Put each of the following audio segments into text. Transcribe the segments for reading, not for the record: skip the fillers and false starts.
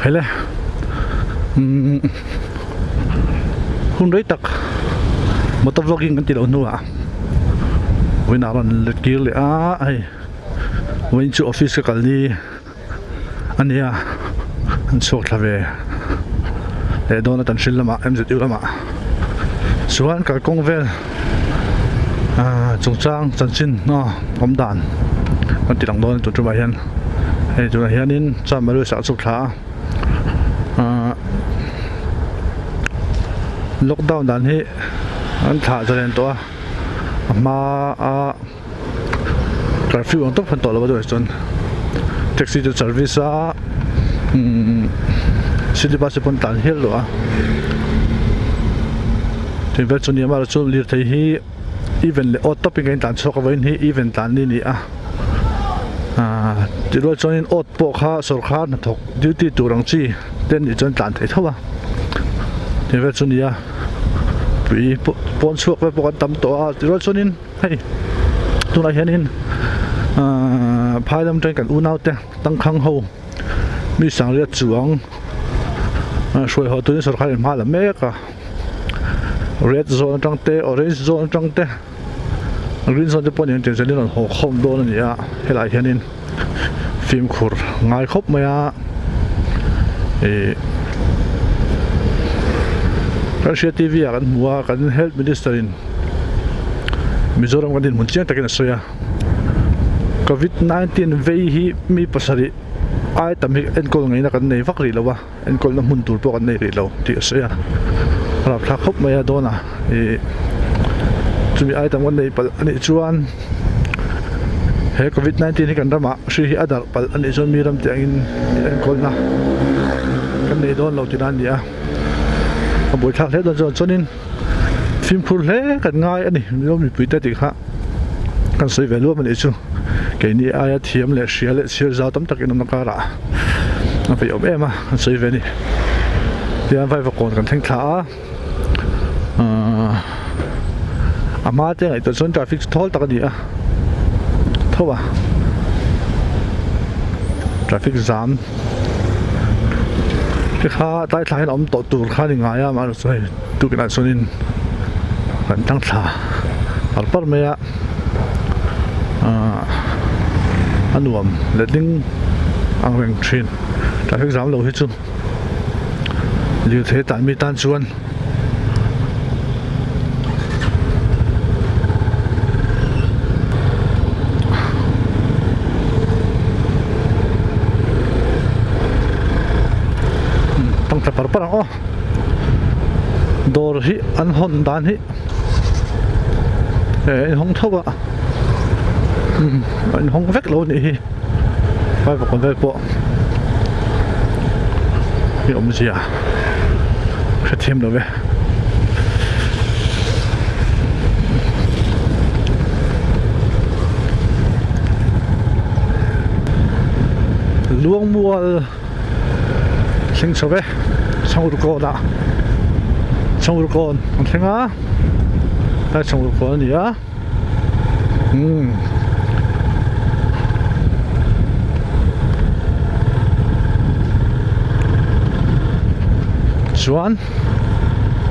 Hele umm hun rei tak motor vlogging kan tih loh hnuah vawiinah rawn let kir leh a hei vawiin chu office ka kal ni a nia an chhuak thla ve leh dawn a tan hrilh lamah M_Z_U lamah chuan kalkawng vel ahh chungchang chanchin aw awm dan kan ti lang dawn a tun tumah hian hei tunah hianin chuan Maruisa a chhuk thla a ahh lockdown dan hi an thlah zalen tawh a a hma a. Curfew ang tawp khan tawh lo a tunah chuan taxi chu service a umm city bus te pawh an tlan hial lo a tin vel chu ni amaherawhchu lirthei hi even leh odd tawpin kan intlan chhuak a vawiin hi even tlan ni a ni a ahh tih rual chuanin odd pawh kha sawrkar hnathawk duty tur ang chi te an nih chuan tlan thei tho a tin vel chu ni a pui pawn chhuak vel pawh kan tam tawh a tih rual chuanin. Hei tunah hianin ahh phai lam atangin kan unau te tangkhang ho mi sangriat chuang hruai haw turin sawrkar in hma la mek a red zone atang te orange zone atang te green zone te pawh nen tiang chuan an rawn haw khawm dawn a ni a helaiah hianin fimkhur ngai khawp mai a ih kan hria T V ah kan hmu a kan health minister in Mizoram kan dinhmun chiang takin a sawi a covid 19 vei hi mi pasarih ai tam hi enkawl ngaihna kan nei vak rih lo a enkawlna hmun tur pawh kan nei rih lo tih a sawi a rapthlak khawp mai a dawn a ih chumi ai tam kan nei palh a nih chuan he covid 19 hi kan ramah hri hi a darh palh a nih chuan mi ram tih angin enkawlna kan nei dawn lo tihna a ni a a buaithlak hle dawn chuan chuanin. Fimkhur hle kan ngai a ni Mizo mipui te tih kha kan sawi ve luam a nih chu keini aia thiam leh hria leh chhiar zau tam tak in awmna karah a peih awm em a kan sawi ve a ni tihian vaivakawn kan thleng thla a ahh a hma te ngaihtuah chuan traffic chu thawl tak a ni a tho a traffic zam te kha tlai thla hian a awm tawh tur kha a ni ngai a mahse hei tukin ah chuanin kan tlang thla par par mai a ahh a nuam letling ang reng thin traffic zam lo hi chu lirthei tan mi tan chuan. Tang thla par par ang aw dawr hi an hawn dan hi eh a inhawng tho a a inhawng vek lo a nih hi vai vel pawh hi awmzia. Hrethiam lo ve. Luangmual thleng chho ve Chhangurkawn ah Chhangurkawn an thleng a tlai Chhangurkawn a ni a umm. Chuan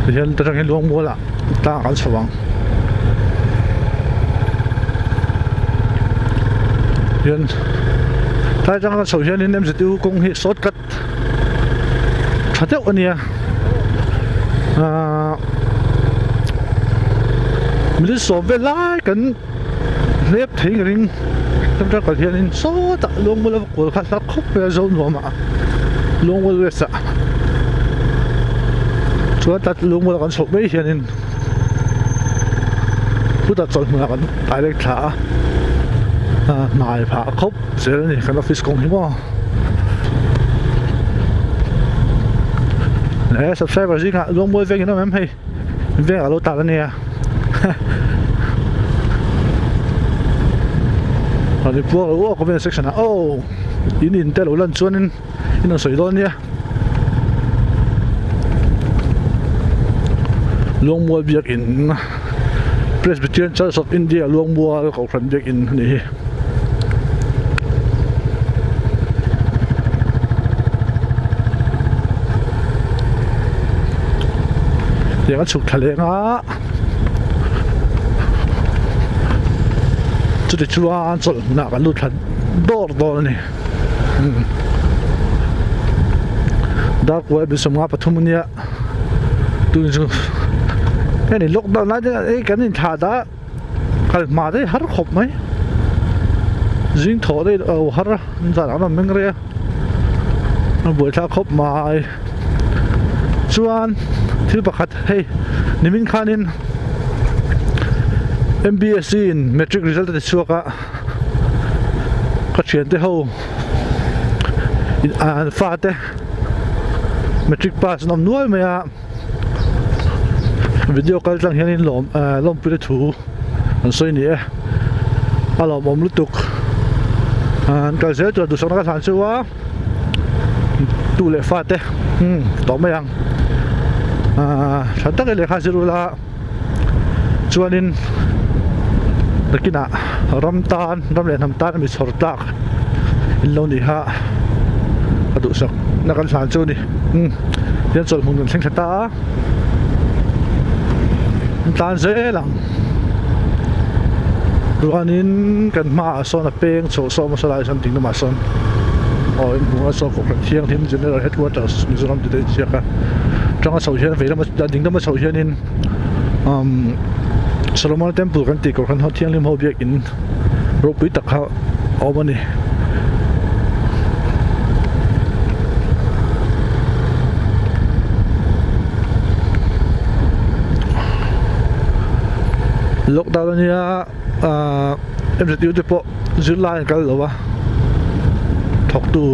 tihian ta tang hian luang mual ah tlang an chho ang hian tlai tang a chho hian in M_Z_U kawng hi shortcut tha deuh a nia ahh minute sawm vel lai kan hlep thei ka ring tawngtai kal hianin sawtah luangmual a va kual kha hla khawp mai a zo nuam ah luangmual west ah chuan tah luangmual ah kan chhoh mai hianin chutah chawlh hmunah kan direct thla a hnai phah khawp zel a ni kan office kawng hi maw. He subscriber zingah Luangmual veng in awm em hei veng ah lo tal ania rawn in puang lo aw comment section ah aw in in te lo lan chuan in in rawn sawi dawn nia Luangmual biakin Presbyterian Church of India Luangmual Kohhran biakin a ni hi. Tiang a chhuk thla leng a chuti chuan chawlh hmunah kan lut thla dawr dawn a ni Darkuai 53 ania tun chu hei ni lockdown lai te hei kan inthlah dah kal hma daih har khawp mai zing thawh daih lo har a zan ah an meng rei a a buaithlak khawp mai. Chuan thil pakhat hei nimin khanin M_B_S_C in matric result a ti chhuak a ka thiante ho an fate matric pass an awm nual mai a video kal tlang hianin lawm eh lawmpui te thu an sawi ni e a lawmawm lutuk an kal zel tur duhsakna ka hlan chu a. Tu leh fa te umm tawh mai ang ahh tha tak e lehkha zir ula chuanin nakinah ram tan ram leh hnam tan mi chhawr tlak in lo ni kha a duhsak na kan hlan chu a ni umm tihian chawlhmun kan thleng thla ta a an tlan zel ang chuanin kan hmaah sawn a peng chhoh sawm a saw lai sawn ding lamah sawn aw in hmuh a saw kohhran thianghlim general headquarters Mizoram tih te a inziak a tanga chhoh hian vei lama ding lama chhoh hianin umm Solomon temple kan tih kohhran ho thianghlim ho biakin ropui tak kha a awm a ni. Lockdown ania ahh M_Z_U te pawh zirlai an kal lo a thawktu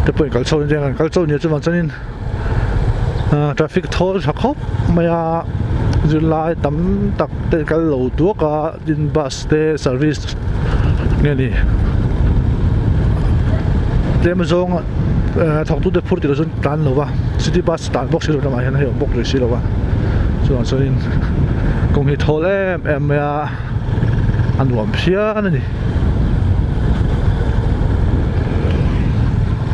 te pawh in kal chho an kal chho nia chuvang chuanin. Ahh traffic thawl tha khawp mai a zirlai tam tak te kal lo duak a tin bus te service nge ni tlem zawng eh thawk tu te phur tih loh chuan tlan lo va city bus tlan bawk si lo lamah hian hei a awm bawk rih si lo va chuvang chuanin kawng hi thawl em em mai a a nuam phian a ni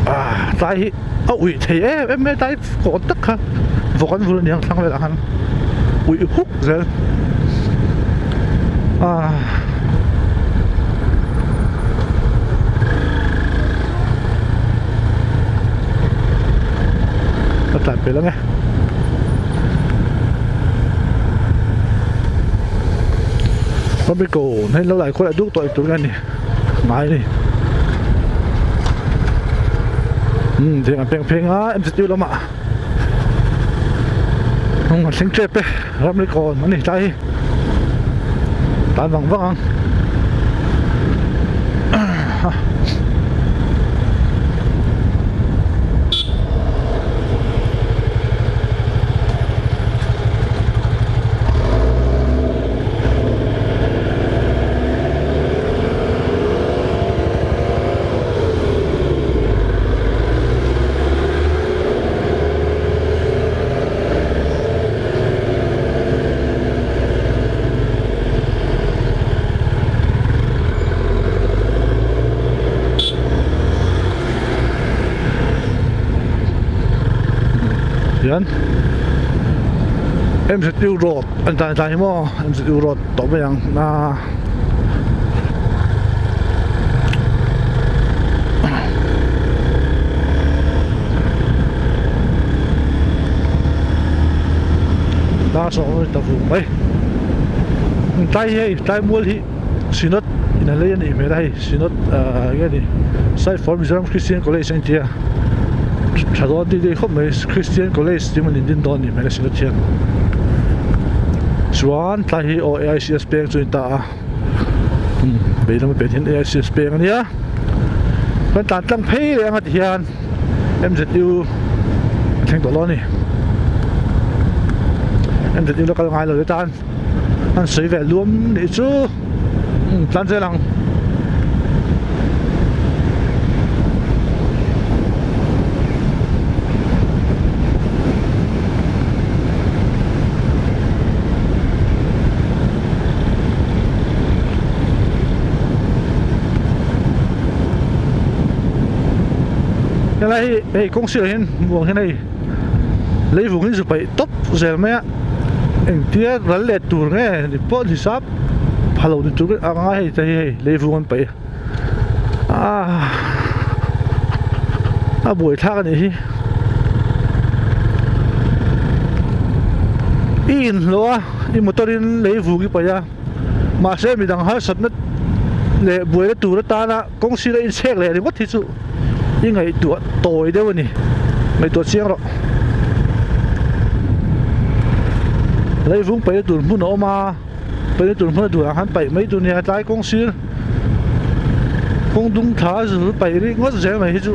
ah tlai hi. A uih thei em em mai a tlai kawn tak kha vawk an vul aniang thlang velah khan uih huk zel ah ka tlan pel ange Ramri kawn hei lo lai khawi ah duk tawh tur nge ni. Ngai ni umm tiang an peng pheng a M_Z_U lamah hnung an thleng tep e ramri kawn a ni tlai hi tan vang vang ang. Hian M_Z_U road an tlai tlai hi maw M_Z_U road tawh mai ang a. Dar sawm a ni ta vung mai tlai hi hei tlai mual hi Synod in a lei a nih hmel a hei Synod ahh enge ni Side for Mizoram Christian College a intia tha dawn tih daih khawp mai Christian College tih hmun in din dawn a nih hmel a Synod hian chuan tlai hi aw A_I_C_S peng chu a ni ta a. Vei lama pian hian A_I_C_S peng a nia kan tlan tlang phei leh anga tihian M_Z_U a thleng tawh lo a ni M_Z_U la kal ngai lo te tan an sawi ve luam nih chu tlan zel ang. Helai hi hei kawng sirah hian muang hian hei leivung hi zu paih tawp zel mai a, engtia ral let tur nge ni pawh hisap pha lo ni tur a ngai hei te hi hei leivung an paih a ah a buaithlak a nih hi i inhlawh a i motor in leivung i paih a mahse midang harsatna leh buaina tur atana kawng sira inchhek leh ringawt hi chu i ngaihtuah tawi deuh a ni ngaihtuah chiang rawh leivung paihna tur hmun a awm a paihna tur hmun a duh ang khan paih mai tur a nia tlai kawng sir kawng dung thla a zul paih rih ngawt zel mai hi chu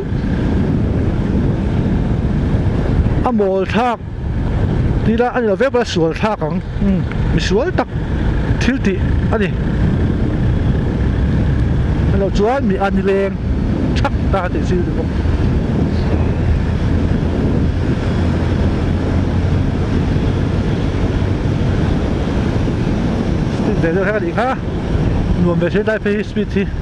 a mawl thlak tih a ni lo vek a sual thlak ang misual tak thil tih a ni a lo chuan mi a nileng thak ta tih chu ni bawk. Speed ve deuh hlek a nih kha nuam ve hle lai phei hi speed hi.